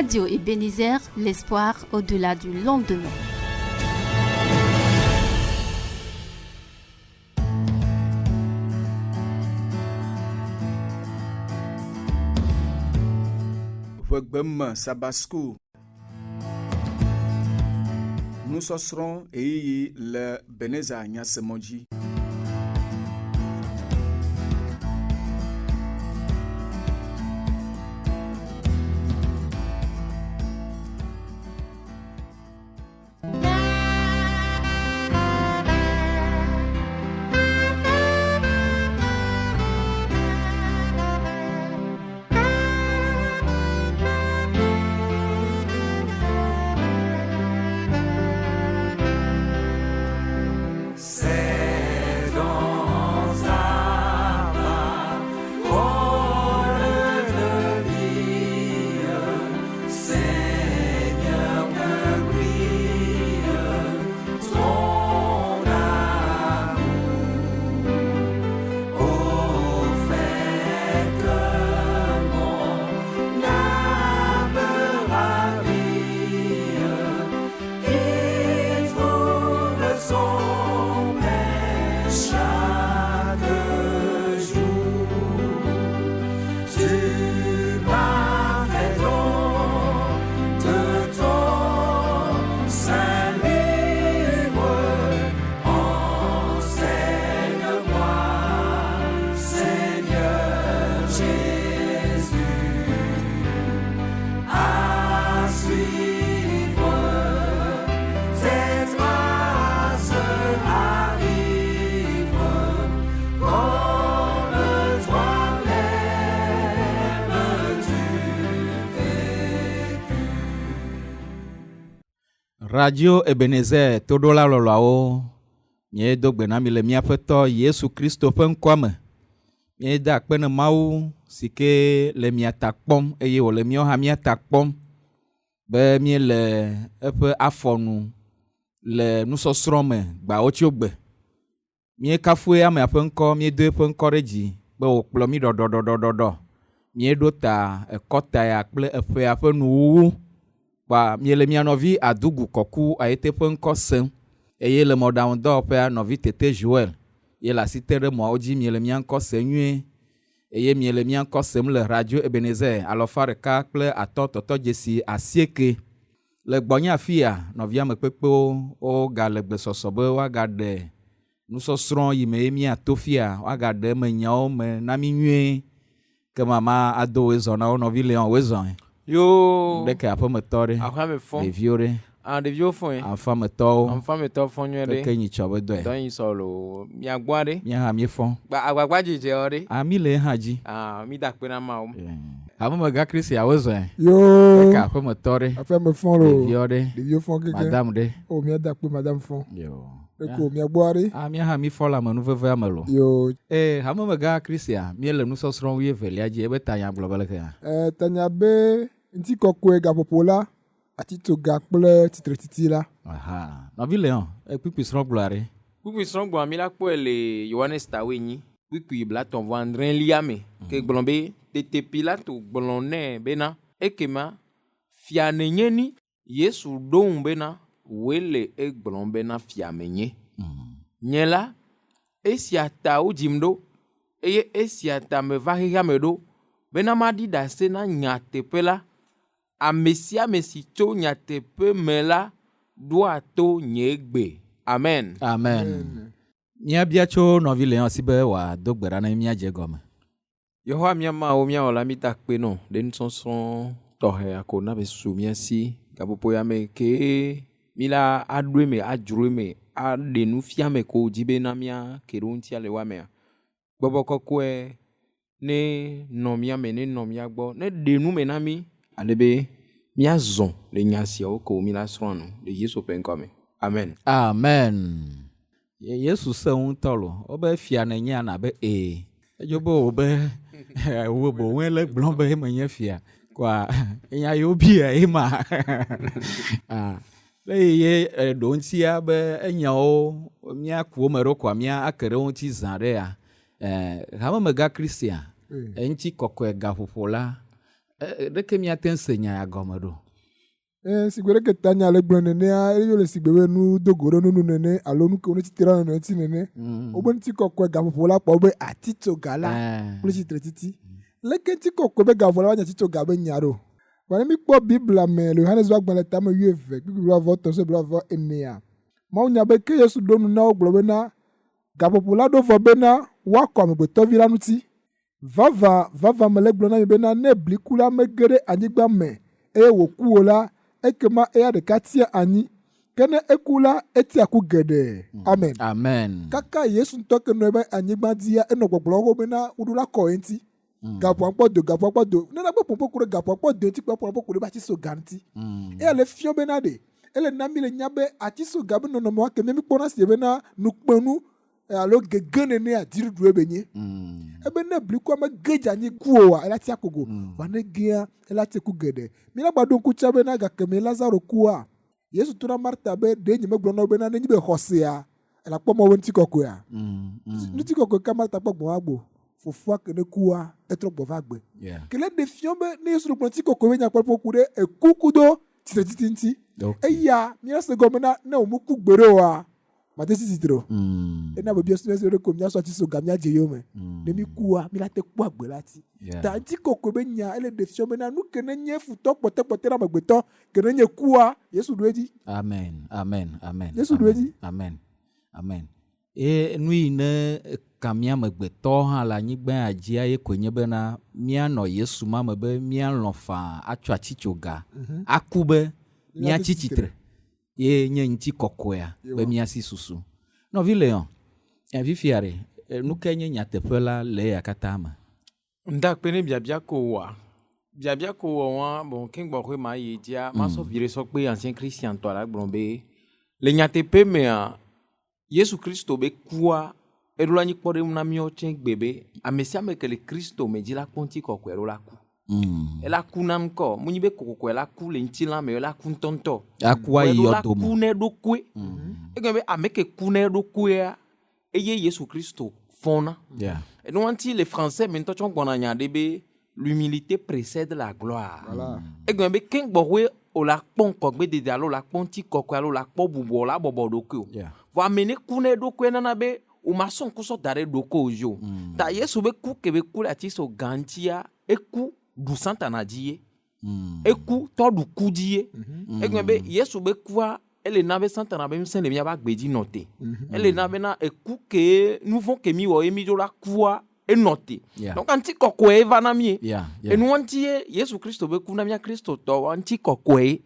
Radio Ebenezer, l'espoir au-delà du lendemain. Ʋegbeme Sabasku Nusɔsrɔ̃ ɣeyiɣi le Beneza nyasemɔ dzi. Radio Ebenezer toɖola lɔlɔawo, míedo gbe na mi le míaƒe tɔ Yesu Kristo ƒe ŋkɔa me. Míeda akpe na Mawu si ke le mia ta kpɔm eye wòle míawo hã mía ta kpɔm be míele eƒe afɔ nu le nusɔsrɔ̃ me gbawotsiogbe. Míekafue amea ƒe ŋkɔ, míedo eƒe ŋkɔ ɖe dzi be wòkplɔ mí ɖɔɖɔɖɔɖɔɖɔ. Míeɖo ta ekɔta ya kple eƒea ƒe nuwuwu. Kpɔa, miele mia nɔvi Adugu Kɔku Ayete ƒe ŋkɔ sem eye le mɔɖaŋudɔwɔƒea, nɔvi Tete Joel ye le asi tem ɖe mɔawo dzi. Miele mía ŋkɔ sem nyuie eye miele mía ŋkɔ sem le Radio Ebenezer alɔfa ɖeka kple atɔ tɔtɔ dzesi asieke. Le gbɔnye afia, nɔvi ame kpekpewo wogale gbesɔsɔ be woagaɖe nusɔsrɔ̃ yi me ye míato fia, woagaɖe eme nyawo me na mí nyuie. Ke mama ado woe zɔ na wo nɔvi Leon woe zɔe. Yoo. Ɖeke aƒemetɔ ɖe. Aƒeame fɔ̃. Ɖeviwo ɖe. Ah, ɖeviwo fɔ̃e. Aƒeametɔwo. Aƒeametɔ fɔ̃ nyuie ɖe. Keke nyitsɔ be dɔe. Dɔ nyitsɔ loo. Mia gbɔa ɖe. Mía hã míefɔ̃. Gba agbagba dzedzeɔ ɖe. Ah, mí le hã dzi. Ah, mí da akpe na Mawu. Hamemegã Christian woe zɔe. Yoo. Ɖeke aƒemetɔ ɖe. Aƒeame fɔ̃ loo. Ɖeviwo ɖe. Ɖeviwo fɔ̃ keke. Madame ɖe. Oh, mía da akpe madame fɔ̃. Yoo. Eko mia gbɔa ɖe. Ah, mía hã mífɔ̃ le amenuvevea me loo. Yoo. Ee, hamemegã Christian, míele nusɔsrɔ̃ wuievelia dzi ebe tanya gblɔ be lekea? Eh, tanya be ŋutikɔkɔe gaƒoƒo la, atitsoga kple tsitretsitsi la. Aha. Nɔvi Leon, kpukpui srɔ̃ gblɔa ɖe? Kpukpui srɔ̃ gblɔa mi la kpɔe le Yohanes ta wuienyi, kpukpui blatɔ̃ vɔ adrelia me, ke gblɔ be, Tete Pilato gblɔ nɛ bena, Ekema fia nènye ni? Yesu ɖo ŋu bena, Wòe le egblɔm bena fia menye. Nye la, esia ta wodzim ɖo, eye esia ta meva xexea me ɖo, bena maɖi ɖase na nyateƒe la. Ame sia ame si tso nyateƒe me la ɖoa to nye gbe. Amen. Amen. Míabia tso nɔvi Leon si be wòado gbe ɖa na mí míadze egɔme. Yehowa mía Mawu, mía Wɔla, mída akpe nɔ ɖe nusɔsrɔ̃ tɔxɛ ko na be su mía si gaƒoƒo ya me kee mí la aɖo eme, adzro eme, aɖe nufiame ko wòdi be na mía ke ɖe wo ŋutia le woa mea. Gbɔgbɔ kɔkɔe ne nɔ mía me, ne nɔ mía gbɔ, ne ɖe nu me na mí ale be míazɔ le nya siawo ko mí la srɔ̃a nu le Yesu ƒe ŋkɔ me. Amen. Amen. Yesu se ŋutɔ lo. Wobe fia nènyea na be ee. Edzo be wò be wò boŋue le gblɔm be menye fia. Kɔa enya yi wobia ye ma. Ah. Le ye ɖo ŋutia be enyawo míaku wo me ɖo kɔa mía ake ɖe wo ŋuti zã ɖe ya. Hamemegã Christian, eŋuti kɔkɔe gaƒoƒo la, Ɖeke míate ŋu se nya ya gɔme ɖo? Sigbe ɖeke ta nya le gblɔ nenea, eyo le sigbe be nu do go ɖe nunu nene alo nu ke wo tsitre ɖe nɔnɔe ŋuti nene. Wobe ŋutikɔkɔe gaƒoƒo la kpɔ be atitsoga la kple tsitretsitsi. Leke ŋutikɔkɔe be gaƒoƒo la va nye atitsoga be nya ɖo? Vɔ ne míkpɔ Biblia me le Yohanes ƒe agbalẽ tame wuieve kpukpui blaeve-vɔ-etɔ̃ se blaeve-vɔ-enea, Mawu nya be ke Yesu ɖo nu na wo gblɔ bena, Gaƒoƒo la ɖo vɔ bena woakɔ Amegbetɔvi la ŋuti. Vavã, vavã mele egblɔm na mi bena, ne bliku la mege ɖe anyigba me eye wòku o la, ekema eya ɖeka tsia anyi. Ke ne eku la, etsia ku geɖe. Amen. Amen. Kaka Yesu ŋutɔ ke nɔ eƒe anyigba dzia, enɔ gbɔgblɔm xoxo bena woɖo la kɔ ye ŋuti. Gaƒoa kpɔ do, gaƒoa kpɔ do. Ne nagbe ƒoƒo ku ɖe gaƒoa kpɔ do ŋuti kple ƒoƒo ku ɖe eƒe atisoga ŋuti. Eya le fiɔ bena ɖe ele na mi le nya be atisoga be nɔnɔmewa ke mi kpɔna sie bena nukpenu alo gege nenea dziɖuɖue be nye. Ebe ne blikua mege dze anyi ku oa, ela tsi akogo. Vɔa ne gea, ela tsi ku geɖe. Míla gba ɖo ŋku tsã bena gakeme Lazaro kua, Yesu to na Marta be, Ɖe nye megblɔ na wò bena nenye be xɔsea, ela kpɔ Mawu ƒe ŋutikɔkɔea? Ŋutikɔkɔe ka Marta kpɔ gbɔ va gbo? Fofoa ke ne kua, etrɔ gbɔ va agbe. Ke le ɖe fiɔ be ne Yesu gblɔ ŋutikɔkɔe be nya kpɔ ku ɖe eku kudo tsitretsitsi ŋuti. Eya míase gɔme na ne wòmeku gbeɖe oa, mate tsi tsitre o. Ena be biɔsɔ ɖe ko míasɔ ati so ga míadze yome. Ne míkua, míla te kpɔ agbe la ti. Ta ŋutikɔkɔe be nya ele ɖe fiɔ bena nu ke ne nye futɔ kpɔtɛkpɔtɛ na amegbetɔ, ke ne nye kua, Yesu ɖo edzi. Amen, amen, amen. Yesu ɖo edzi. Amen, amen. Eye nu yi ne ka mía amegbetɔ hã le anyigba ya dzia ye koe nye bena míanɔ Yesu ma me be míalɔ̃ faa atsɔ atitsoga aku be míatsi tsitre. Ye nye ŋutikɔkɔea be míasi susu. Nɔvi Leon, fifia ɖe, nu kae nye nyateƒe la le eya katã me? Ŋda kpe ne biabia ko wɔa. Biabia ko wɔ wa, bon, keŋ gbɔxɔe ma yi dzia, masɔ viɖe sɔ kpe ancien Christian tɔ la gblɔ be, le nyateƒe mea, Yesu Kristo be kua, eɖo la nyi kpɔɖeŋu na míawo tsɛ gbe be, ame sia ame ke le Kristo me dzi la kpɔ ŋutikɔkɔe ɖo la ku. Ela ku na ŋkɔ, munyi be kokoko ela ku le ŋutilã me, ela ku ŋutɔŋutɔ. Aku ayi Eɖo la yɔdo me. ku ne eɖokoe. Egɔme be ame ke ku ne eɖokoea, eye Yesu Kristo fɔna. Enua ŋuti le français me ŋutɔ tsɔ gbɔna nya ɖe be l'humilité précède la gloire. Egɔme be keŋ gbɔxɔe wòla kpɔ ŋkɔgbedede alo wòla kpɔ ŋutikɔkɔe alo wòla kpɔ bubu wòla bɔbɔ ɖokui o. Vɔ ame ne ku ne eɖokoe nana be wòmasɔ ŋku sɔ da ɖe ɖokuiwò dzi o. Ta Yesu be ku ke be ku le atisoga ŋutia, eku ɖu Satana dzi ye. Eku tɔ ɖu ku dzi ye. Egɔme be Yesu be kua ele na be Satana be ŋusẽ le míaƒe agbe dzi nɔ te. Ele na bena eku ke nu vɔ̃ ke mi wɔ ye mi dzo la kua enɔ te. Donc ŋutikɔkɔe va na mí. Enua ŋuti ye Yesu Kristo be ku na mía Kristotɔwoa ŋutikɔkɔe.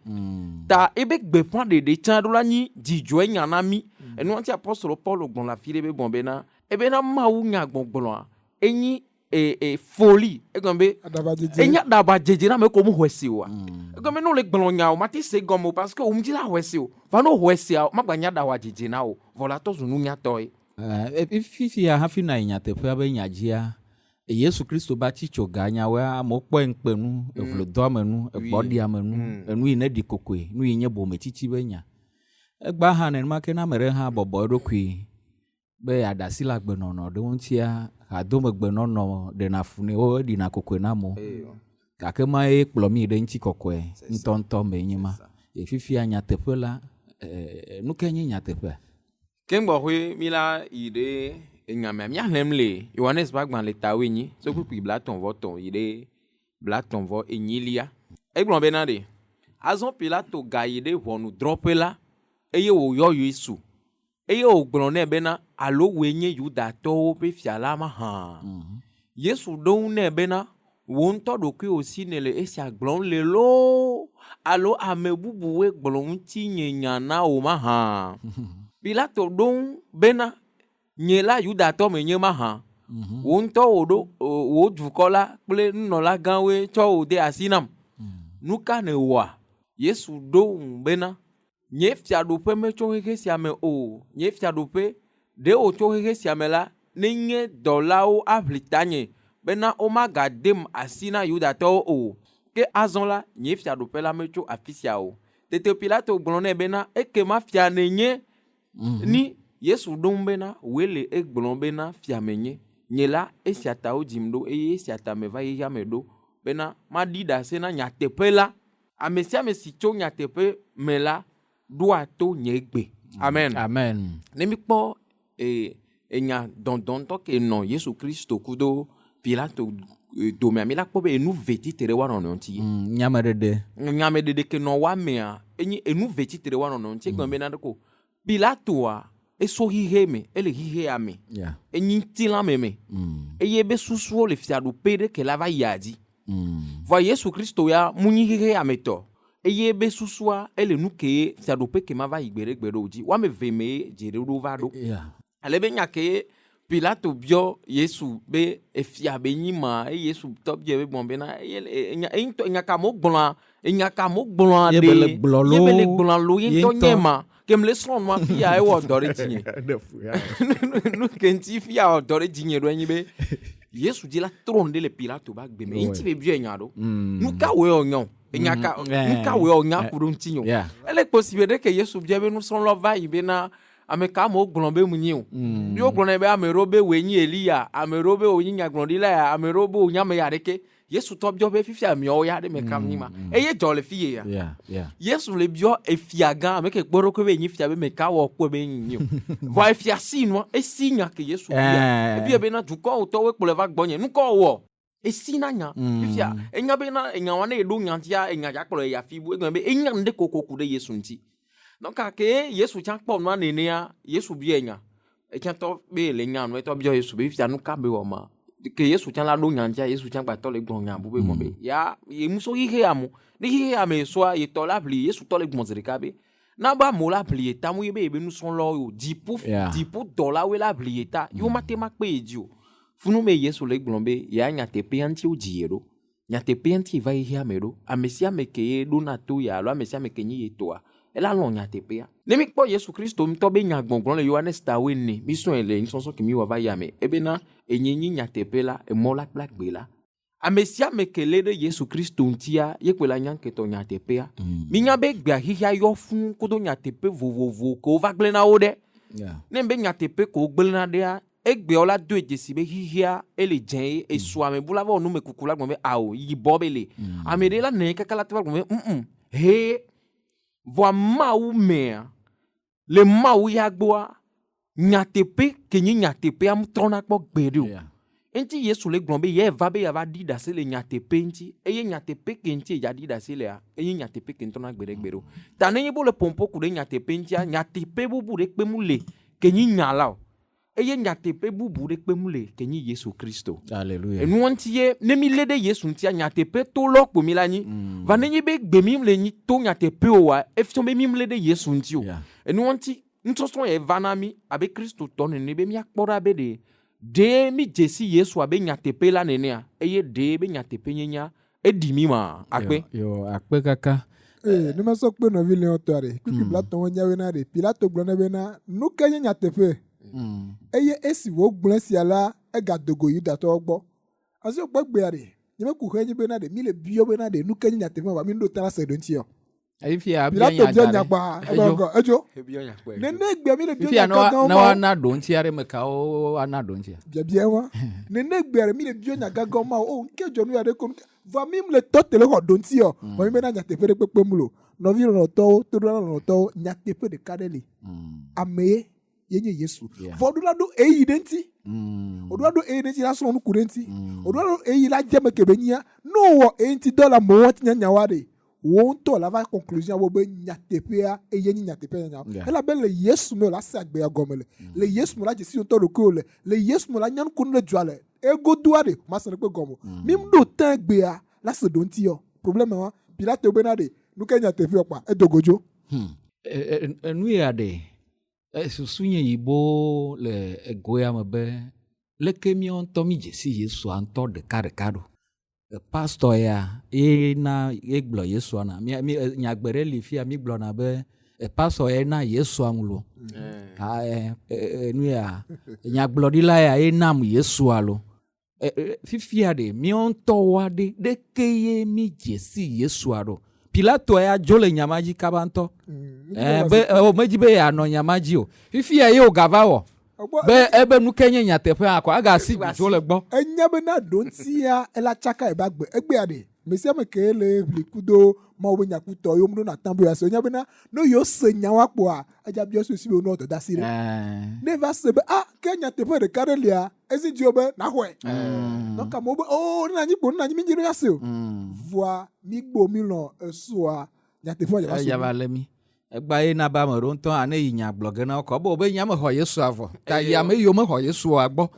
Ta ebe gbeƒãɖeɖe tsã ɖo la nyi dzidzɔe nya na mí. Enua ŋuti apostolo Paulo gblɔ le afi ɖe be gbɔn bena ebena Mawu nya gbɔgblɔa enyi folie. Egɔme be enye aɖabadzedze na ame kewo mexɔe se oa. Egɔme be ne wole gblɔ nya o mate se egɔme o parce que wo ŋuti la xɔe se o. Va ne woxɔe sea, magba nye aɖabadzedze na wo vɔ la tɔ zu nunyatɔe. Fifia hafi nayi nyateƒea be nya dzia, Yesu Kristo be atitsoga nyawoea, amewo kpɔe ŋukpenu, evlodoamenu, egbɔɖiamenu, enu yi ne ɖi kokoe, nu yi nye bometsitsi be nya. Egbea hã nenema ke ne ame ɖe hã bɔbɔ eɖokui be yeaɖe asi le agbenɔnɔ ɖewo ŋutia, hadomegbenɔnɔ ɖena fu nɛ, wo eɖina kokoe na amewo. Gake ma ye kplɔ mí ɖe ŋutikɔkɔe ŋutɔŋutɔ mee nye ma. Ye fifia nyateƒe la, nu kae nye nyateƒea? Keŋ gbɔxɔe mi la yi ɖe enya mea, míaxlẽm le Yohanes ƒe agbalẽ ta wuienyi, so kpukpui 33 yi ɖe 34. Egblɔ bena ɖe, azɔ Pilato gayi ɖe ʋɔnudrɔ̃ƒe la, eye wòyɔ Yesu, eye wògblɔ nɛ bena, Alo wòe nye Yudatɔwo ƒe fia la mahã? Yesu ɖo ŋu nɛ bena, Wò ŋutɔ ɖokuiwò si nèle esia gblɔm le loo, alo ame bubuwoe gblɔ ŋutinye nya na wò mahã? Pilato ɖo ŋu bena, Nye la Yudatɔ menye mahã? Wò ŋutɔ wò ɖo, wò dukɔ la kple nunɔlagãwoe tsɔ wò de asi nam. Nu ka nèwɔa? Yesu ɖo ŋu bena, Nye fiaɖuƒe metso xexe sia me o. Nye fiaɖuƒe, ɖe wòtso xexe sia me la, ne nye dɔlawo aʋli tanye bena womagadem asi na Yudatɔwo o. Ke azɔ la, nye fiaɖuƒe la metso afi sia o. Tete Pilato gblɔ nɛ bena, Ekema fia nènye ni? Yesu ɖo eŋu bena, Wòe le egblɔm bena fia menye. Nye la, esia ta wodzim ɖo, eye esia ta meva xexea me ɖo, bena maɖi ɖase na nyateƒe la. Ame sia ame si tso nyateƒe me la ɖoa to nye gbe. Amen. Amen. Ne míkpɔ e, enya dɔndɔn ŋutɔ ke nɔ Yesu Kristo kudo Pilato e, domea, mi la kpɔ be enu ve tsitre ɖe woa nɔnɔewo ŋuti. Nyameɖeɖe. Nyameɖeɖe ke nɔ woa mea, enye enu ve tsitre ɖe woa nɔnɔewo ŋuti. Egblɔ bena ɖeko Pilatoa, eso xixe me, ele xixea me. Yeah. Enyi ŋutilãme me. Eye ebe susuwo le fiaɖuƒe ɖe ke la va yia dzi. Vɔa Yesu Kristo ya mu nyi xixea me tɔ. Eye ebe susua ele nu ke fiaɖuƒe ke ma va yi gbeɖegbeɖe o dzi. Woame eve mee dzeɖoɖo va ɖo. Yeah. Ale be nya ke Pilato biɔ Yesu be efia be nyi ma eye Yesu tɔ biɔe be gblɔ bena eye enya eyi ŋutɔ enya ka mo gblɔa enya ka mo gblɔa Ye ɖe be le gblɔ ye be le loo. gblɔa loo ye Ye ŋutɔ ŋutɔ. nye ma ke mle srɔ̃ nua fia ewɔ dɔ ɖe dzinye. Nu ke ŋuti fia wɔ dɔ ɖe dzinye ɖo enyi be Yesu dzi la trɔ nu ɖe le Pilato be agbe me. Eŋuti be biɔe nya ɖo. Nu ka wòe wònya o? Enya ka nu ka wòe wònya ku ɖe ŋutinye o? Yeah. Ele kpo si be ɖeke Yesu bia be nusrɔ̃lawo va yi bena ame ka amewo gblɔ be menye o. Ye wogblɔ nɛ be ame ɖewo be wòe nye Eliya, ame ɖewo be wòe nye nyagblɔɖila ya, ame ɖewo be wònye ame ya ɖeke. Yesu tɔ biɔ be fifia miawo ya ɖe me kam nyi ma. Eye dzɔ le fiye ya. Yeah, yeah. Yesu le biɔ efia gã ame ke kpɔ eɖokui be yenye fia be me ka wɔ kpɔe be yenye o. Vɔa efia si nua, esi nya ke Yesu bia. Eh. Ebia bena dukɔwotɔwoe kplɔe va gbɔnye. Nukɔ wɔ? Esi na nya. Fifia, enya bena enya wa ne eɖo nya ŋutia, enya dza kplɔe yi afi bu. Egblɔ be enya ŋɖe koko ku ɖe Yesu ŋuti. Donc ke Yesu tsã kpɔ nua nenea, Yesu biɔe nya. Etsã tɔ be le nya nu, etɔ biɔ Yesu be fifia nuka be wɔ ma. Ke Yesu tsã la ɖo nya ŋutia, Yesu tsã gba tɔ le gblɔ nya bu be gblɔ be ya ye muso xixea mo. Ne xixea me sɔa, ye tɔ la ʋli, Yesu tɔ le gblɔ zi ɖeka be na be amewo la ʋli ye ta mu ye be ye be nusrɔ̃lawo o. Dziƒo Yeah. dziƒo dɔlawoe la ʋli ye ta. Yewo mate ma kpe ye dzi o. Funu me Yesu le gblɔ be yea nyateƒea ŋuti wodzi ye ɖo. Nyateƒea ŋuti va xexea me ɖo. Ame sia ame ke ye ɖona to ya alo ame sia ame ke nyi ye tɔa, ela lɔ̃ nyateƒea. Ne míkpɔ Yesu Kristo ŋutɔ be nya gbɔgblɔ le Yohanes ta wuiene, mísrɔ̃e le nusɔsrɔ̃ ke míwɔ va yia me, ebena, Enye nyi nyateƒe la, emɔ la kple agbe la. Ame sia ame ke lé ɖe Yesu Kristo ŋutia, ye koe la nya ŋketɔ nyateƒea. Mínya be egbea xexea yɔ fũu kudo nyateƒe vovovo kewo va gblẽna wo ɖe. Yeah. Ne be nyateƒe kewo gblẽna ɖea, Egbeawo la doe dzesi be xixia ele dze ye esu ame bu la va wɔ numekuku la gblɔ be ao yibɔ be le. Ame ɖe la nɔ anyi kaka la te va gblɔ be ŋ he vɔa Mawu mea le Mawu ya gbɔa nyateƒe ke nye nyateƒea metrɔna kpɔ gbeɖe o. Yeah. Eŋuti Yesu le gblɔ be ye va be yeava ɖi ɖase le nyateƒe ŋuti eye nyateƒe ke ŋuti yedza ɖi ɖase lea enye nyateƒe ke ŋtrɔna gbeɖegbeɖe o. Ta nenye be wole ƒoƒo ku ɖe nyateƒe ŋutia nyateƒe bubu ɖe kpe mele ke nyi nya la o. Eye nyateƒe bubu ɖe kpe mele ke nyi Yesu Kristo. Alléluia. Enua ŋuti ye ne mi lé ɖe Yesu ŋutia nyateƒe to lɔ kpo mi la nyi. Va nenye be gbe mi le nyi to nyateƒe oa, efiɔ be mi mlé ɖe Yesu ŋuti o. Yeah. Enua ŋuti nusɔsrɔ̃ ye va na mi abe Kristotɔ nene be míakpɔ ɖa be ɖe ɖe mi dze si Yesu abe nyateƒe la nenea eye ɖe be nyateƒe nyenyea eɖi mi ma akpe. Yo, yo, akpe kaka. Ee, ne mesɔ kpe nɔvi lɛ̃ɔtɔa ɖe, kpukpui blatɔ̃ nyawoe na ɖe, Pilato gblɔ nɛ bena, Nu kae nye nyateƒe? Eye esi wògblɔ esia la, egado go Yudatɔwo gbɔ. Azɔ kpɔ egbea ɖe, nye meku xe nyi bena ɖe míle biɔ bena ɖe nu kae nye nyateƒe ma, vɔa míɖo ta la se ɖo ŋuti o. Fifia ebia Pilato nya biɔ da nya ɖe. kpɔa, ebe Edzo. ŋgɔ, edzo. Ebiɔ nya kpɔe. Nene egbea míle biɔ Fifia nya ne woa- gãgãwo ne ma wo. woana ɖo ŋuti aɖe me kawo woana ɖo ŋutia? Biabia wa. Nene egbea ɖe míle biɔ nya gãgãwo ma wo. O, ŋke dzɔ nu ya ɖe ko nu. Vɔa mí le tɔ te le xɔ ɖo ŋuti o. Vɔa mí bena nyateƒe ɖe kpekpe mu lo. Nɔvi lɔlɔ̃tɔwo, toɖola lɔlɔ̃tɔwo, nyateƒe ɖeka ɖe li. Ame ye, ye nye Yesu. Yeah. Vɔ ɖo la ɖo ɣeyiɣi ɖe ŋuti. Woɖo la ɖo ɣeyiɣi ɖe ŋuti la srɔ̃ nu ku ɖe ŋuti. Woɖo la ɖo ɣeyiɣi la dze eme ke be nyia. Ne wowɔ ɣeyiɣi ŋuti dɔ le amewo ŋuti nyanyawoa ɖe, wò ŋutɔ la va conclusion wo be nyateƒea eye nye nyateƒea nyanya. Yeah. Elabe le Yesu me la se agbea gɔme le. Le Yesu me la dze si ŋutɔ ɖokuiwò le. Le Yesu me la nya nu ko nu le dua le. Egodoa ɖe mase ɖe kpe gɔme o. Mi ɖo te gbea la se ɖo ŋuti yɔ. Problème wa Pilato bena ɖe nu ke nyateƒe kpa edo godzo. Enu ya ɖe susu nye yibɔ le egoya me be leke míawo ŋutɔ mi dze si Yesua ŋutɔ ɖeka ɖeka ɖo. Pastor ya ye na ye gblɔ Yesua na mía mi nyagbe ɖe li fia mi gblɔna be pastor ya na Yesua ŋu lo. Nu ya nyagblɔɖila ya ye nam Yesua lo. Fifia ɖe míawo ŋutɔwoa ɖe ɖeke ye mi dze si Yesua ɖo. Pilato ya dzo le nya ma dzi kaba ŋutɔ. Be medzi be yeanɔ nya ma dzi o. Fifia ye wògava wɔ. Egbɔ- Be ebe nu ke nye nyateƒea kɔ agasi du tso le gbɔ. Enya bena ɖoŋtia ela tsaka ebe agbe. Egbea ɖe, me sia ame ke le ʋli kudo Mawu be nyakutɔ ye womeɖona atam be yewoase. Enya bena ne yewo se nyawoa kpoa, edza biɔ so esi be wonɔ dɔdeasi ɖe. Ɛɛ. Ne eva se be ah ke nyateƒe ɖeka ɖe lia, ezi dzi wo be naxɔe. Donc amewo be oh ne nanyi kpo ne nanyi mi dzi ɖo ase o. Vɔa mi gbo mi lɔ̃ esoa nyateƒea dza va Eya so. va lé mi. Egba ye na be ame ɖewo ŋutɔ hã ne yi nya gblɔ ge na wo kɔ be wobe nya mexɔ Yesua vɔ. Ta yi ame yiwo mexɔ Yesua gbɔ.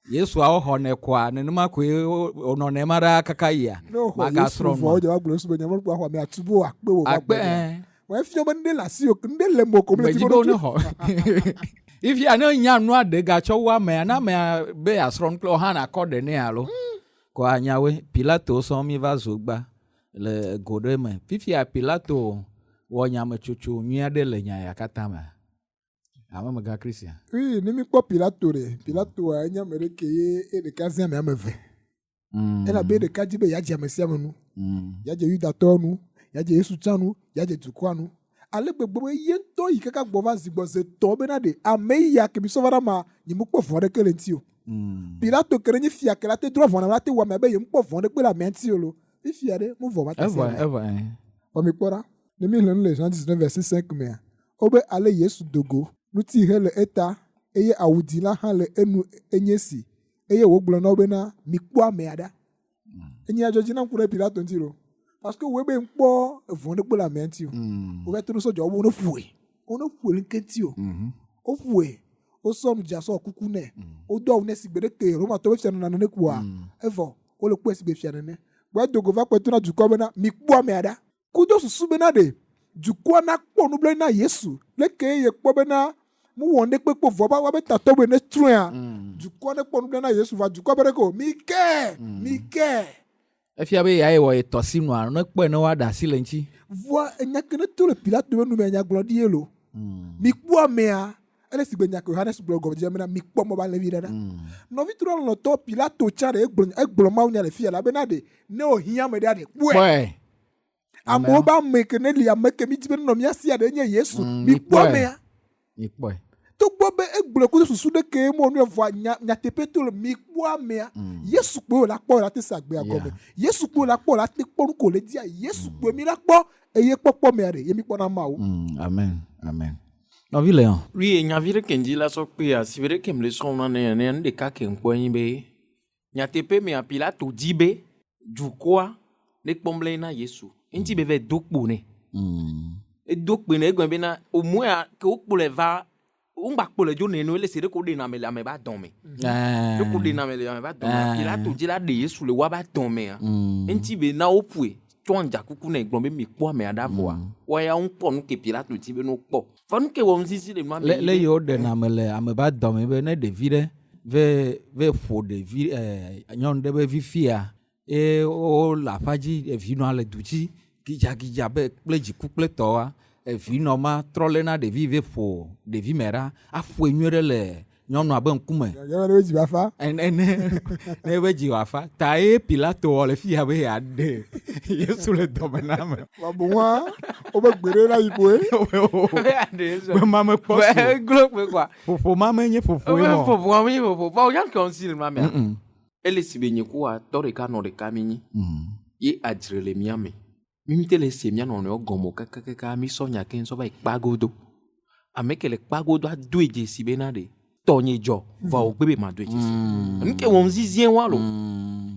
Yesua woxɔnɛ kɔa nenema koe wònɔnɛ ma ɖaa kaka yia. Ne woxɔ Yesu Magasrɔ̃ vɔ nua. wodze va gblɔ Yesu be nye mekpɔ axɔ ame atu be wòakpe wò va Akpe gbɔ. ɛɛ. Wɔ efia be ŋɖe le asi o, ŋɖe le mo ko mle Medzi dzi be be wone xɔ. Ifia ne nya nua ɖe gatsɔ wu amea, ne amea be yeasrɔ̃ nu kple wò hã nakɔ ɖe nɛ alo. Kɔ anyawoe. Pilato sɔŋ mi va zu gba le go ɖe me. Fifia Pilato wɔ nyametsotso nyui aɖe le nya ya katã me. Hamemegã Christian. Oui, ne mi kpɔ Pilato ɖe, Pilatoa enye ame ɖe ke ye ye ɖeka zi ame ame eve. Elabe ɖeka di be yeadze ame sia ame nu. Yeadze Yudatɔwo nu, yeadze Yesu tsã nu, yeadze dukɔa nu. Ale gbegbe be ye ŋutɔ yi kaka gbɔ va zi gbɔ zi etɔ̃ bena ɖe ame ya ke mi sɔ va ɖe ama, nye mekpɔ vɔ̃ aɖeke le eŋuti o. Pilato ke ɖe nye fia ke la te drɔ̃ ʋɔnu ame la te wɔ amea be ye mekpɔ vɔ̃ ɖekpe le amea ŋuti o lo. Fifia ɖe, mu vɔ va ta sia Evɔ, amea. evɔ, ɛ. Vɔ mikpɔ ɖa, ne míexlẽ nu le Jean 19 verset 5 mea, wobe ale Yesu do go, ŋuti he le eta, eye awu dzĩ la hã le enu enye si. Eye wògblɔ na wo bena, Mikpɔ amea ɖa. Enye adzɔ dzi nam ku ɖe Pilato ŋuti lo. Parce que wòe be ŋkpɔ evɔ̃ ɖekpe le amea ŋuti o. Wova to ɖo sɔdzawo be wone ƒoe. Wone ƒoe le ŋke ŋuti o. Woƒoe, wosɔ nu dza sɔ kuku nɛ. Wodo awu nɛ sigbe ɖe ke Romatɔwo be fia nɔna nene kpoa, evɔ wole kpɔe sigbe fia nene. Kpɔe do go va kpɔe to na dukɔa bena, Mikpɔ amea ɖa. Kudo susu bena ɖe dukɔa nakpɔ nublanui na Yesu leke ye kpɔ bena mewɔ ŋɖekpe kpo vɔ ba woabe tatɔ be ne trɔea, dukɔa nekpɔ nublanui na Yesu vɔa dukɔa be ɖeke o, mikee, mikee. Efia be yae wɔ ye tɔ sinua, ne kpɔe ne woaɖe asi le ŋuti. Vɔa enya ke ne to le Pilato be nu mea nyagblɔɖi ye lo. Mikpɔ amea, ele sigbe nya ke Yohanes gblɔ gɔmedzedzea bena mikpɔ mɔ be alẽvi ɖe ɖa. Nɔvi trɔ lɔlɔ̃tɔ Pilato tsã ɖe egblɔ egblɔ mawunya le fiya elabena ɖe ne wòhiã ame ɖea ɖe kpɔe. Kpɔe. Amewo be ame ke ne li ame ke mi di be nenɔ mía sia ɖe nye Yesu. Mikpɔ Mikpɔe. amea. Mikpɔe. Togbɔ be egblɔe kudo susu ɖe ke mɔ nu evɔa nya nyateƒe to le mikpɔ amea. Yesu kpoe wòle akpɔ wòle ate se agbea gɔme. Yesu kpoe wòle akpɔ wòle ate kpɔ nu ko le dia. Yesu kpoe mi la kpɔ eye kpɔkpɔ mea ɖe ye mi kpɔna Mawu. Amen. Amen. Nɔvi Leon. Oui, nyavi ɖe ke ŋdi la sɔ kpea, si be ɖe ke mle srɔ̃m na ne ne nu ɖeka ke ŋkpɔ nyi be nyateƒe mea Pilato di be dukɔa ne kpɔ mle na Yesu. Eŋuti be va do kpo nɛ. Edo kpo nɛ egɔme bena omɔa ke wokplɔe va womgba kplɔe dzo nɛ no ele se ɖe ko ɖena ame le ame ba dɔme. Ɖe ko ɖena ame le ame ba dɔme. Pilato dzi la ɖe Yesu le woaba dɔmea. Eŋuti be na woƒoe tsɔ ŋdzakuku nɛ gblɔ be mikpɔ amea ɖa vɔa. Woya wokpɔ nu ke Pilato dzi be ne wokpɔ. Vɔ nu ke wɔ ŋzizi le nua me Le nyi le be yiwo ɖena ame le ame ba dɔme be ne ɖevi ɖe ve ve ƒo ɖevi nyɔnu ɖe be vi fia eye wole aƒea dzi evinɔa le du dzi gidzagidza be kple dziku kple tɔwoa, evinɔ ma trɔ léna ɖevi ve ƒo ɖevi me ɖa aƒoe nyuie ɖe le nyɔnua be ŋkume. Nyɔnua be dzi va fa. Ene ne ebe dzi wòafa. Ta ye Pilato wɔ le fiya be yeaɖe Yesu le dɔme na ame. Vɔ boŋua wobe gbe ɖe la yi kpoe. Be ma mekpɔ su. Eglo kpe kɔa. Ƒoƒo ma menye ƒoƒoe mɔ. Ƒoƒo ma menye ƒoƒo. Vɔ wonya ke ŋuti le nua mea. Ele si be nye kua tɔ ɖeka nɔ ɖeka mi nyi. Ye adzre le mía me. Mi ŋute le se mía nɔnɔewo gɔme o kakakaka mi sɔ nya keŋ sɔ va yi kpagodo. Ame ke le kpagodoa doe dzesi bena ɖe tɔnye dzɔ vɔa wògbe be madoe dzesi. Nu ke wɔm zizie wa lo.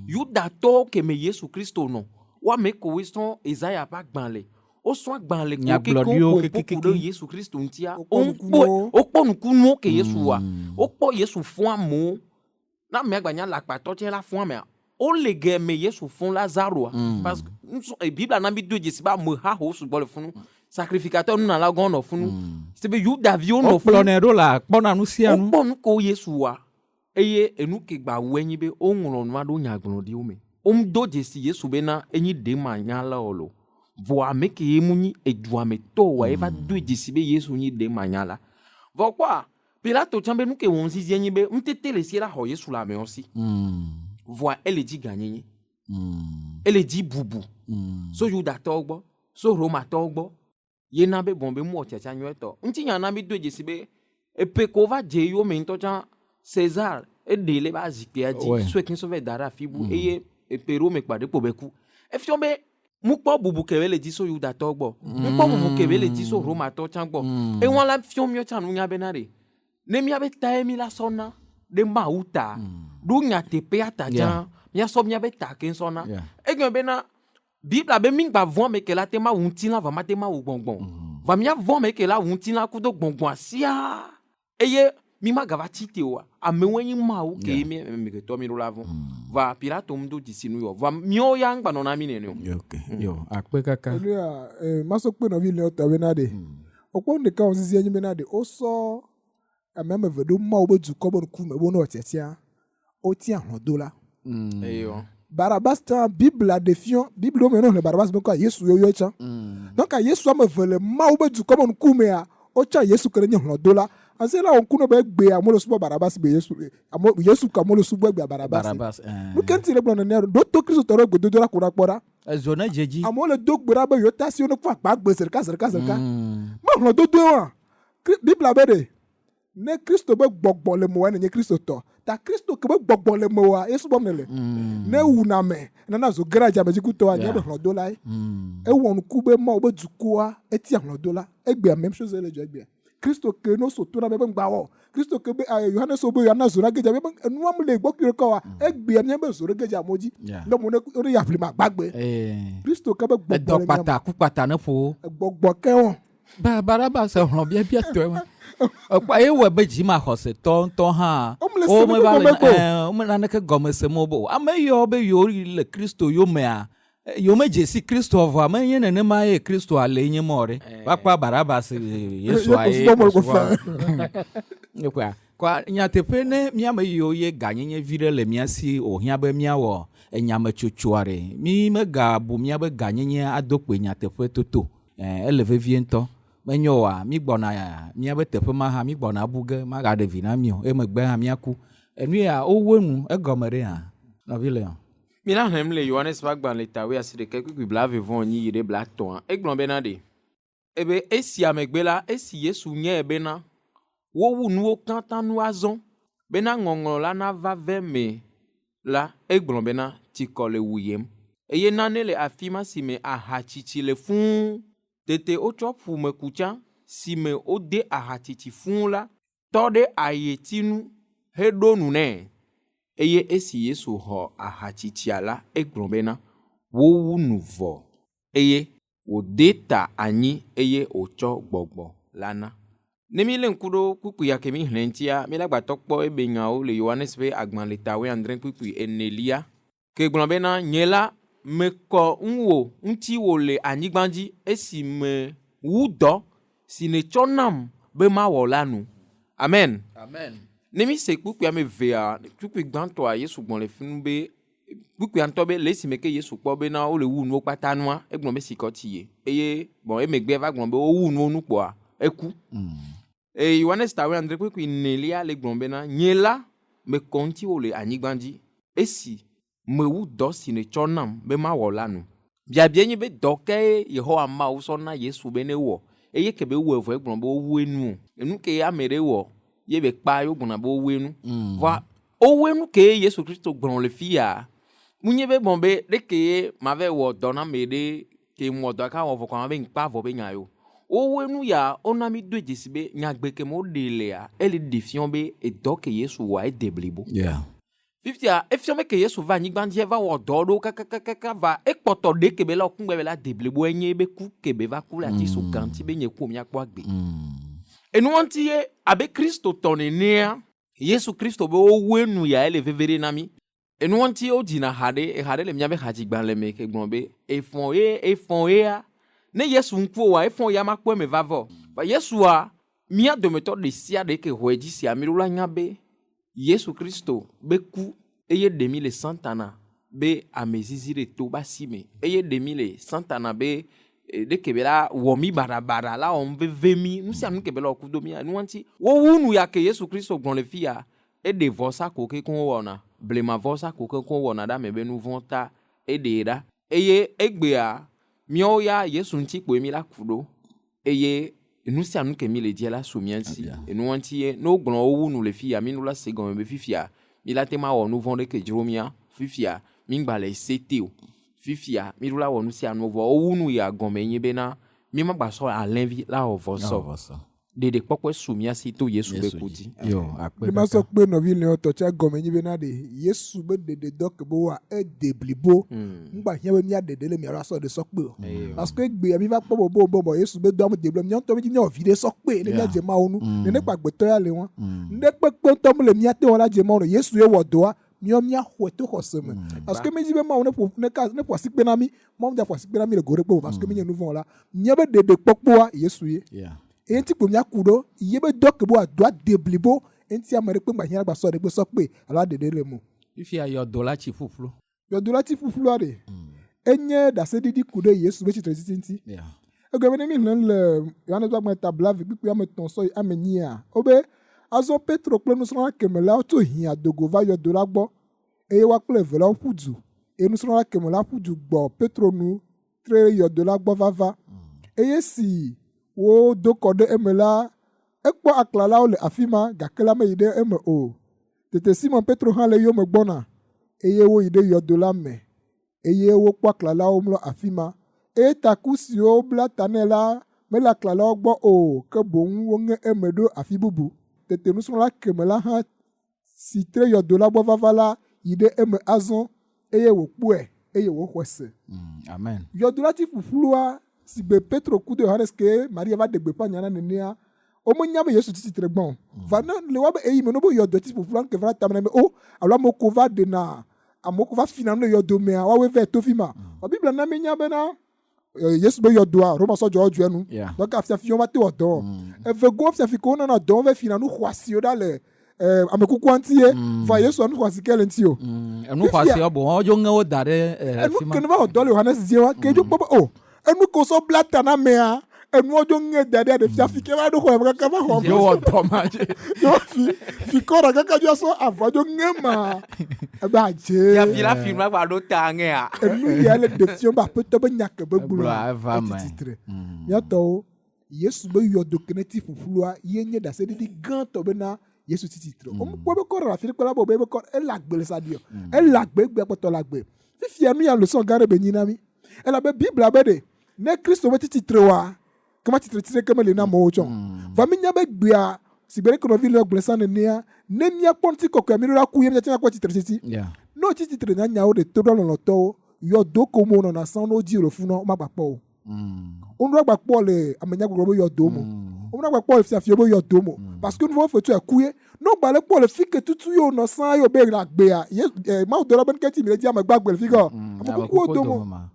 Yudatɔwo ke me Yesu Kristo nɔ, wo ame kowoe srɔ̃ Esaya ƒe agbalẽ. Wosrɔ̃ agbalẽ kowo kekeŋ Nyagblɔɖiwo ƒo ƒo ku kekekeke. ɖe Yesu Kristo ŋutia. Wokpɔ Wokpɔ nukunuwo. wokpɔ nukunuwo ke Yesu wɔa. Wokpɔ Yesu fɔ amewo. Ne amea gba nye alakpatɔ tsɛ la fɔ amea, wole ge me Yesu fɔ Lazaroa. Parce que nusɔ Biblia na mi do dzesi be ameha ho sugbɔ le funu. Sacrificateur nunala gɔn nɔ funu. Se be Yudaviwo nɔ funu. Wokplɔnɛ ɖo le akpɔna nu sia nu. Wokpɔ nu kewo Yesu wɔa eye enu ke gba wɔe nyi be woŋlɔ nua ɖo nyagblɔɖiwo me. Womedo dzesi Yesu bena enyi ɖemanyala o lo. Vɔa ame ke ye mu nyi edua me tɔ oa ye va do dzesi be Yesu nyi ɖemanyala. Vɔ kpɔa Pilato tsã be nu ke wɔm zizie nyi be ŋutete le si la xɔ Yesu le amewo si. Vɔa ele dzi gãnyenye. Ele dzi bubu. So Yudatɔwo gbɔ, so Romatɔwo gbɔ. Ye na be bɔn be muwɔ tiatia nyuietɔ. Ŋutinya na mi do dzesi be. Epe ko va dze yome ŋutɔ tsã, César eɖe le ebe azikpuia dzi Ouais. sɔe keŋ sɔ vɛ da ɖe afi bu eye epe ɖewo me kpa ɖekpo be ku. Efiɔ be mukpɔ bubu ke be le dzi so Yudatɔwo gbɔ, mukpɔ bubu ke be le dzi so Romatɔwo tsã gbɔ. Ewa la fiɔ míawo tsã nunya bena ɖe ne míabe tae mí la sɔ na ɖe Mawu ta, ɖo nyateƒea ta tsã, míasɔ míabe ta keŋ sɔ na. Egɔme bena Biblia be mí ŋgba vɔ̃ ame ke la te ma wu ŋutilã vɔ mate ma wu gbɔngbɔn. Vɔa mía vɔ̃ ame ke la wu ŋutilã kudo gbɔngbɔn siaa eye mí magava tsi te oa, amewoe nyi Mawu ke ye mí amegbetɔ mí ɖo la vɔ̃. Vɔa Pilato ŋdo dzesi nu yɔ. Vɔa míawo ya ŋgba nɔ na mí nɛnɛ o. Ok, yo, akpe kaka. Enu ya, eh, masɔ kpe nɔvi le tɔ bena ɖe. Wokpɔ nu ɖeka wɔ zizi enyi bena ɖe wosɔ ame ame eve ɖo Mawu be dukɔ be ŋkume be wonɔ tiatia. Wotia hlɔ̃dola. Eyo. Barabas tsã Biblia ɖe fiɔ, Biblia me ne woxlẽ Barabas be ŋkɔa, Yesu yɔyɔe tsã. Donc Yesu ame eve le Mawu be dukɔ be ŋkumea, wotsã Yesu ke ɖe nye hlɔ̃dola. Ase la wɔ ŋku nɔ be egbea amewo le subɔ Barabas gbe Yesu, ame, Yesu ke amewo le subɔ egbea Barabas. Barabas, eh. Nu ke ŋuti le gblɔ nenea ɖo? Ɖo to Kristotɔ ɖe gbedodoɖa ko ɖa kpɔ ɖa. Ezo ne dze dzi. Amewo le do gbe ɖa be yewo ta asi wo ne kpɔ akpa gbe zeɖeka zeɖeka zeɖeka. Me hlɔ̃dodoe wa. Biblia be ɖe Ne Kristo be gbɔgbɔ le mewòa, nenye Kristotɔ. Ta Kristo ke be gbɔgbɔ le mewòa, ye subɔm nèle. Ne ewuna ame, nana zo ge ɖe adzamedzikutɔa, nye be hlɔ̃dolae. Ewɔ nuku be Mawu be dukɔa, etia hlɔ̃dola. Egbea, même chose le dzɔ egbea. Kristo ke ne woso to na ame be ŋgba wɔ. Kristo ke be, Yohanes so be yeana zo nage dze ame be enua mele gbɔ kui ɖeka oa, egbea mía be zo ɖe ge dze amewo dzi. Ne amewo ne yi aʋli me agbagbe. Kristo ke be gbɔgbɔ Edɔ le mía me. kpata, ku kpata ne ƒo wo. Gbɔgbɔ ke wɔ. Ba Barabas exlɔ̃ biabiatɔe ma. Ekpɔ eye wɔe be dzimaxɔsetɔ ŋutɔ hã Womele se womeva ɖeke le gɔme o. ɛɛ wome naneke gɔme sem wo be o. Ame yiwo be yewo le Kristo yomea, yewomedze si Kristoa vɔa menye nenema ye Kristoa le nye mɔ ɖe. Woakpɔ Barabas Yesua Ye ye ko subɔm wole ko subɔ. faa. Ekpɔa? Kɔa nyateƒe ne míame yiwo ye ganyenye viɖe le mía si wòhiã be míawɔ enyametsotsoa ɖe, mí megabu míabe ganyenye ado kpoe nyateƒe toto. Ẽ, ele vevie ŋutɔ. Menyo oa? Mígbɔna míaƒe teƒe ma hã, mígbɔna abu ge, magaɖe vi na mí o. Emegbe hã míaku. Enu ya wowu enu, egɔme ɖe hã, nɔvi Leon? Míla xlẽm le Yohanes ƒe agbalẽ ta wuiasiɖekɛ kpukpui blaeve-vɔ-enyi yi ɖe blatɔ̃a. Egblɔ bena ɖe, ebe esia megbe la, esi Yesu nyae bena wowu nuwo katã nu azɔ, bena ŋɔŋlɔ la nava ve eme la, egblɔ bena, Tsikɔ le wuyem, eye nane le afima si me aha tsitsi le fũu. Tete wotsɔ ƒumekutsa si me wode aha tsitsi fũu la tɔ ɖe ayeti nu heɖo nu nɛ. Eye esi Yesu xɔ aha tsitsia la, egblɔ bena, Wowu nu vɔ. Eye wòde ta anyi eye wòtsɔ gbɔgbɔ la na. Ne mílé ŋku ɖo kpukpui ya ke míxlẽ ŋutia, mílagbatɔ kpɔ ebe nyawo le Yohanes ƒe agbalẽ ta wuiadre kpukpui enelia ke gblɔ bena, Nye la, mekɔ ŋuwò ŋutiwò le anyigba dzi esi mewu dɔ si nètsɔ nam be mawɔ la nu. Amen. Amen. Ne míse kpukpui ame evea, kpukpui gbãtɔa, Yesu gblɔ le funu be Kpukpuia ŋutɔ be le esime ke Yesu kpɔ bena wole wu nuwo kpata nua, egblɔ be sikɔ tsi ye. Eye bɔn emegbe eva gblɔ be wowu nuwo nu kpoa, eku. Eye Yohanes ta wuiadre kpukpui enelia le gblɔ bena, Nye la, mekɔ ŋutiwò le anyigba dzi, esi mewu dɔ si nètsɔ nam be mawɔ la nu. Biabiae nye be dɔ kae Yehowa Mawu sɔ na Yesu be newɔ? Eye ke be ewɔe vɔ egblɔ be wowu enu o. Enu ke ame ɖe wɔ ye be kpa ye wogblɔna be wowu enu. Vɔa wowu enu kee Yesu Kristo gblɔ le fiya. Munye be gbɔn be ɖeke ye mave wɔ dɔ na ame ɖe ke wɔ dɔ ka wɔ vɔ kɔa be ŋkpa vɔ be nya yo. Wowu enu ya wona mi do dzesi be nyagbe ke me woɖe lea ele ɖe fiɔ be edɔ ke Yesu wɔa ede blibo. Fifia, efiɔ be ke Yesu va anyigba dzi eva wɔ dɔ ɖewo kakakakaka va ekpɔtɔ ɖe ke be la ŋgbe be la de blibo enye be ku ke be va ku le ati so gã ŋuti be nye ku míakpɔ agbe. Enua ŋuti ye abe Kristotɔ nenea, Yesu Kristo be wowu enu ya ele veve ɖe na mí. Enua ŋuti wodzina ha ɖe, eha ɖe le míabe hadzigbalẽ me ke gblɔ be efɔ̃ ye, efɔ̃ yea. Ne Yesu ŋku oa, efɔ̃ ya makpɔ eme vava o. Vɔ Yesua, mía dometɔ ɖesiaɖe ke xɔe dzi sia, míɖo la nya be Yesu Kristo be ku eye ɖe mí le Satana be amezizi ɖe to be asi me eye ɖe mí le Satana be ɖeke be la wɔ mí baɖabaɖa la wɔm veve mí. Nu sia nu ke be la wɔ kudo mía nua ŋuti. Wowu nu ya ke Yesu Kristo gblɔ le fiya, eɖe vɔsa ko kekeŋ wowɔna, blema vɔsa ko kekeŋ wowɔna ɖe ame be nu vɔ̃ ta, eɖee ɖa. Eye egbea míawo ya Yesu ŋuti kpoe mí la ku ɖo eye. enu sia nu ke mi le dzia la su mía ŋuti. Enua ŋuti ye ne wogblɔ wowu nu le fiya, mi ɖo la se gɔme be fifia mi la te ma wɔ nu vɔ̃ ɖe ke dzro mía. Fifia mi ŋgba le se te o. Fifia mi ɖo la wɔ nu sia nu vɔ wowu nu ya gɔme nye bena mi ma gba sɔ alẽvi la wɔ vɔsɔ. Ɖeɖe kpɔkpɔe su mía si to Yesu be ku dzi. Yo, akpe Ne masɔ kaka. kpe nɔvi le tɔ tsa gɔme nyi bena ɖe Yesu be ɖeɖe dɔ ke be woa ede blibo. Ŋgba hiã be mía ɖeɖe le mía ɖo asɔ ɖe sɔ kpe o. Parce que egbea mi va kpɔ bobo bɔbɔ Yesu be dɔ ame de blibo mía ŋutɔ mi dzi míawɔ viɖe sɔ kpe ne míadze Mawu nu. Nene kpa agbetɔ ya le wa. Ŋɖe kpekpe ŋutɔ mele mía te wɔ la dze Mawu nu. Yesu ye wɔ dɔa míawo míaxɔe to xɔse me. Parce que mi dzi be Mawu ne ƒo ne ka ne ƒo asikpe na mí. Mawu dza ƒo asikpe na mí le go ɖe kpe o parce que mi nye nuvɔ̃wɔla. Míabe ɖeɖe kpɔkpɔa Yesu ye. Eye ŋuti kpo míaku ɖo ye be dɔ ke be wòado ade blibo. Eŋuti ame ɖe kpe ŋgba hiã la gba sɔ ɖe kpe sɔ kpe alo aɖe ɖe le eme o. Fifia yɔdo la tsi ƒuƒlu. Yɔdo la tsi ƒuƒlua ɖe, enye ɖaseɖiɖi ku ɖe Yesu be tsitretsitsi ŋuti. Egɔme be ne míexlẽ nu le Yohanes ƒe agbalẽ ta blaeve kpukpui ame etɔ̃ sɔ yi ame enyia, wobe, Azɔ Petro kple nusrɔ̃la keme la wotso hiã do go va yɔdo la gbɔ, eye woa kple eve la woƒu du, eye nusrɔ̃la keme la ƒu du gbɔ Petro nu tre yɔdo la gbɔ vava. Eye esi wodo kɔ ɖe eme la, ekpɔ aklalawo le afi ma, gake la meyi ɖe eme o. Tete Simon Petro hã le eyome gbɔna, eye woyi ɖe yɔdo la me, eye wokpɔ aklalawo mlɔ afi ma. Eye taku siwo wobla ta nɛ la mele aklalawo gbɔ o, ke boŋ woŋe eme ɖo afi bubu. Tete nusrɔ̃la keme la hã si tre yɔdo la gbɔ vava la yi ɖe eme azɔ, eye wòkpɔe, eye wòxɔe se. Amen. Yɔdo la ti ƒuƒlua, sigbe Petro kudo Yohanes ke Maria va ɖe gbeƒã nya na nenea, womenya be Yesu tsi tsitre gbã o. Va ne le woabe ɣeyiɣi me ne wobe yɔdo ti ƒuƒlua nuke va tame na mi o, alo amewo ko va ɖena, amewo ko va fina nu le yɔdo mea, woawoe vɛ to fi ma. Vɔ Biblia na míenya bena Yesu be yɔdoa, Roma sɔdzɔwo dzu enu. Donc afiafi wova te wɔ dɔ. Eve go fiafi ko wonana dɔ wova fina nu xɔasiwo ɖa le ame kukua ŋuti ye. Vɔa Yesu enu xɔasi ke le ŋuti o. Enu xɔasi boŋ wodzo ŋe wo da ɖe Enu ke ne va wɔ dɔ le Yohanes dzie wa ke dzo kpɔ be o enu ke wosɔ bla ta na amea enuwo dzo ŋe da ɖe ɖe fiafi ke va ɖo xɔ me kaka va xɔ me. Dzo wɔ dɔ ma dzi. Dzo fi fi kɔ ɖe kaka dzo sɔ avɔ dzo ŋe ma ebe adze. Fiafi la fi nua gba ɖo ta ŋea. Enu ya le ɖe fiɔ be aƒetɔ be nya ke be gblɔa eva etsi me. tsitre. Míatɔwo Yesu be yɔdo ke ne ti ƒuƒlua ye nye ɖaseɖiɖi gãtɔ bena Yesu tsi tsitre. Womekpɔ ebe kɔ ɖe afi ɖe kpe la be ebe kɔ ele agbe le sa ɖiɔ. Ele agbe egbea kpɔtɔ le agbe. Fifia nu ya leçon gã ɖe be nyi na mí. Elabe Biblia be ɖe ne Kristo metsi tsitre oa, ke ma tsitre tsi ɖeke meli na amewo tsɔ. Vɔ mínya be gbea si gbe ɖeke nɔvi le gblɔe sã nenea, ne míakpɔ ŋutikɔkɔea míɖo la ku ye míate ŋu akpɔ tsitretsitsi. Ne wotsi tsitre na nyawo ɖe to ɖo lɔlɔ̃tɔwo, yɔdo ko me wonɔna sã ne wodzi le funɔ womagbakpɔ o. Woɖo agbakpɔ le amenyagbɔgblɔ be yɔdo me. Woɖo agbakpɔ le fiafiwo be yɔdo me. Parce que nuvɔ̃ fetu eku ye. Ne wogba le kpɔ le fi ke tutu ye wonɔ sã ye wobe le agbea, ye Mawu dɔla be nuke ti mi le di ame gbagbe le fi ke o. Ame kukuwo dome.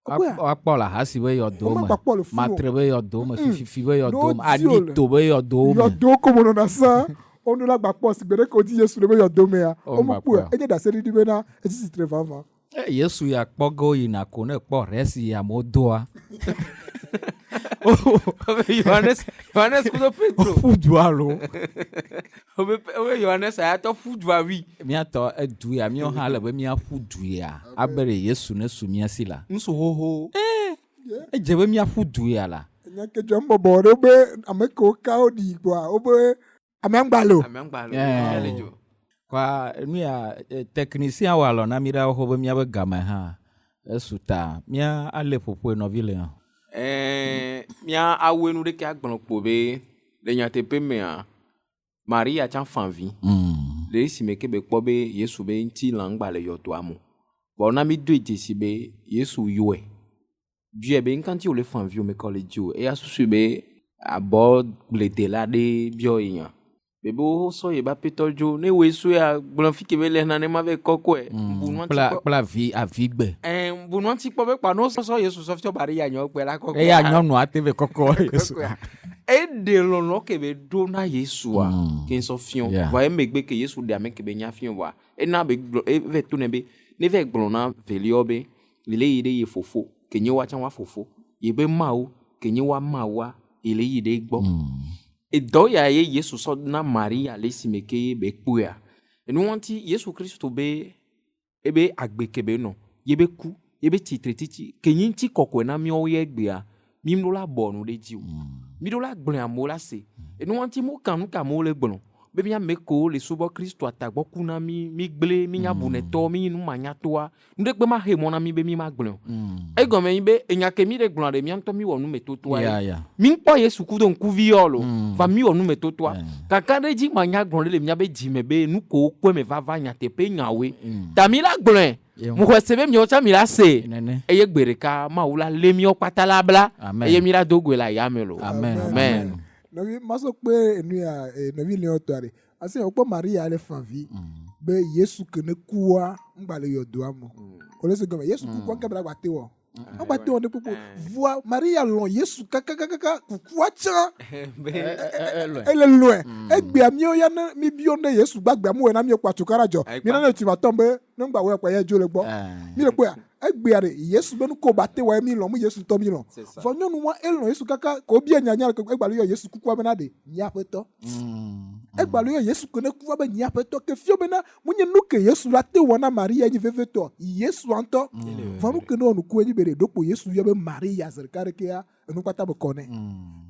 Ekpɔea? Woakpɔ le ahasi be yɔdo me, Womagbakpɔ le funu o. matre be yɔdo me, fififi be yɔdo me, Ne wodi wo le- aɖito be yɔdo me. Yɔdo ko menɔna sã. Woɖo la gbakpɔ sigbe ɖeke wodi Yesu le be yɔdo mea, Womagbakpɔe womekpɔe. o. Enye ɖaseɖiɖi bena etsi tsitre vavã. Yesu ya kpɔ ge woyina ko ne ekpɔ ɖe si amewo doa. Yohanes Yohanes kudo Petro. Ƒu du alo. Wobe wobe Yohanes aya tɔ ƒu dua wi. Míatɔ edu ya míawo hã le be míaƒu du ya abe ɖe Yesu ne su mía si la. Ŋsu xoxo. Edze be míaƒu du ya la. Nya ke dzɔ bɔbɔ ɖe wobe ame kewo ka woɖi gbɔa wobe amea ŋgba le o. Amea ŋgba le o. Eh. Ele dzo. Kɔa nu ya technicien wɔ alɔ na mí ɖa xoxo be míabe game hã esu ta mía ale ƒoƒoe nɔvi le. Eh, mía awoe nu ɖeke agblɔ kpo be le nyateƒe mea Maria tsã fa vi. Le esime ke be kpɔ be Yesu be ŋutilã ŋgba le yɔdoa me o. Vɔ na mí doe dzesi be Yesu yɔe. Biɔe be ŋka ŋuti wòle fa vi o mekɔ le dzi o. Eya susui be abɔ gbledela ɖe biɔ ye nya. Bebe wosɔ ye be aƒetɔ dzo. Ne wòe sɔea gblɔ fi ke be le nane ma ve kɔkɔe. Bu nua ŋuti Kple kpɔ. kple avi avi gbe. Ɛɛ bu nua ŋuti kpɔ be kpa ne wosɔ Yesu sɔ fiɔ Maria nyɔ kpe la kɔkɔe. Eya nyɔnua te ve kɔkɔ Yesu. Kɔkɔea. Eɖe lɔlɔ ke be ɖo na Yesua ke sɔ fiɔ. Vɔa emegbe ke Yesu ɖe ame ke be nya fiɔ vɔa ena be gblɔ eve to nɛ be ne va gblɔ na veliawo be yele yi ɖe ye fofo ke nye woatsã woa fofo ye be Mawu ke nye woa Mawua yele yi ɖe egbɔ. Edɔ ya ye Yesu sɔ na Maria le esime ke ye be kpɔea. Enu ŋuti Yesu Kristo be ebe agbe ke be nɔ ye be ku ye be tsitretsitsi ke nye ŋuti kɔkɔe na míawo ye egbea mí ɖo la bɔ nu ɖe dzi o. Mi ɖo la gblɔe amewo la se. Enua ŋuti mo kan nu ke amewo le gblɔ be mía ame kewo le subɔ Kristoa tagbɔ ku na mí, mí gblẽ, mí nya bunetɔ, mí nyi numanyatɔa, nuɖekpe ma xe mɔ na mí be mí ma gblɔe o. Egɔme nyi be enya ke mí ɖe gblɔa ɖe mía ŋutɔ mí wɔ numetotoa ye. Mí ŋkpɔ Yesu kudo ŋkuvi yɔ lo, va mí wɔ numetotoa. Kakaɖedzi manya gblɔ ɖe le mía be dzime be nu kewo kpɔe me vava nyateƒe nyawoe. Ta mí la gblɔe. Mexɔe se be miawo tsã mi la see. Eye gbe ɖeka Mawu la lé míawo kpata la bla. Eye mi la do goe le ayame loo. Amen. Amen. Nɔvi masɔ kpe enu ya nɔvi Leon tɔa ɖe. Ase wokpɔ Maria le fan vi be Yesu ke ne kua ŋgba le yɔdoa me. Wole se gɔme Yesu ku kua ŋke bla gba te wɔ. Ŋgba te wɔ ne kpokpo. Vua Maria lɔ̃ Yesu kakakakaka kukua tsã. Ele lɔe. Egbea míawo ya ne míbiɔ ne Yesu gbagbea mewɔe na mío kpɔa tukaɖa dzɔ. Míena ne tu matɔm be ne ŋgba wɔe kpɔa ye dzo le gbɔ. Míle kpɔea egbea ɖe Yesu be nu ko ba te wɔe mí lɔ̃ mu Yesu ŋutɔ mí lɔ̃. Vɔ nyɔnu wa elɔ̃ Yesu kaka ko wobia nya nya egba le yɔ Yesu kukua bena ɖe nye aƒetɔ. Egba le yɔ Yesu ke ne kua be nye aƒetɔ ke fio bena Menye nu ke Yesu la te wɔ na Maria nyi vevitɔ, Yesua ŋutɔ. Vɔ nu ke ne wɔ nuku enyi be ɖe ɖokpo Yesu yɔ be Maria zi ɖeka ɖekea, enu kpata be kɔ nɛ.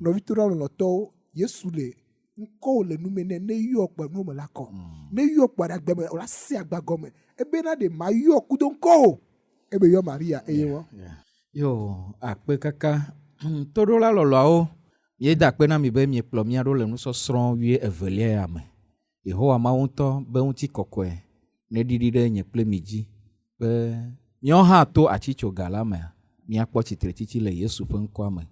Nɔvi toɖa lɔlɔ̃tɔwo, Yesu le ŋkɔwò le nume nɛ, ne yɔ kpɔa nuwo me la kɔ. Ne yɔ kpɔa ɖe agbe me, wòla se agba gɔme. Ebena ɖe mayɔ kudo ŋkɔwò. Ebe yɔ Maria eye wɔ. Yo, akpe kaka. Toɖola lɔlɔ̃awo, míeda akpe na mi be miekplɔ mía ɖo le nusɔsrɔ̃ wuievelia ya me. Yehowa Mawu ŋutɔ be ŋutikɔkɔe neɖiɖi ɖe nye kple mi dzi be míawo hã to atitsoga la mea, míakpɔ tsitretsitsi le Yesu ƒe ŋkɔa me.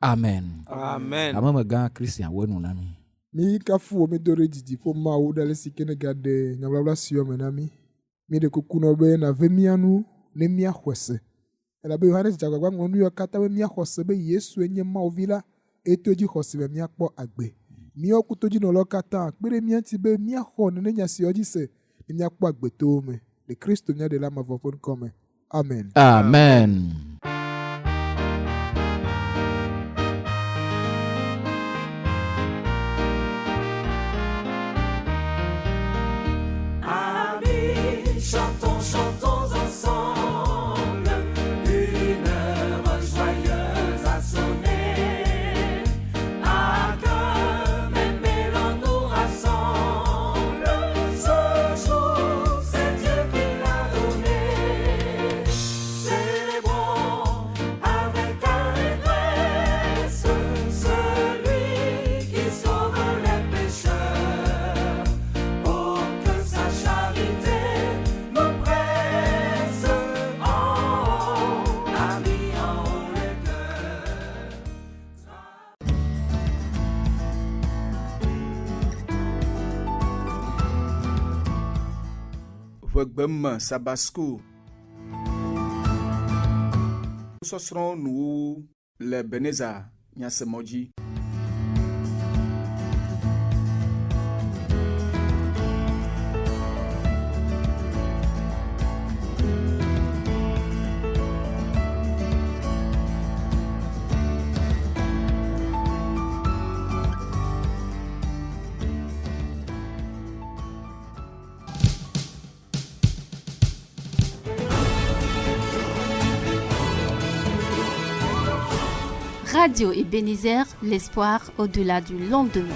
Amen. Amen. Hamemegã Christian wɔ enu na mí. Mí kafu wò, mído ɖe didi ƒo Mawu ɖe ale si ke nègaɖe nyablabla siawo me na mí. Míeɖe kuku na wò be nàve mía nu ne míaxɔe se. Elabe Yohanes dze agbagba ŋlɔ nu yawo katã be míaxɔ se be Yesue nye Mawu Vi la, eye to edzi xɔse me míakpɔ agbe. Míawo kutodzinɔlawo katã kpe ɖe mía ŋuti be míaxɔ nene nya siawo dzi se ne míakpɔ agbe to wo me, le Kristo mía Ɖela mavɔ ƒe ŋkɔ me. Amen. Amen. Amis, chantons, chantons ensemble, une heure joyeuse a sonné. À que même élan nous rassemble, ce jour, c'est Dieu qui l'a donné. Célébrons avec allégresse celui qui sauve les pécheurs. Oh, que sa charité nous presse en haut, amis en haut les cœurs. Ʋegbe me Sabasku. Nusɔsrɔ̃ nuwuwu le Ebenezer nyasemɔ dzi. Radio Ebenezer, l'espoir au-delà du lendemain.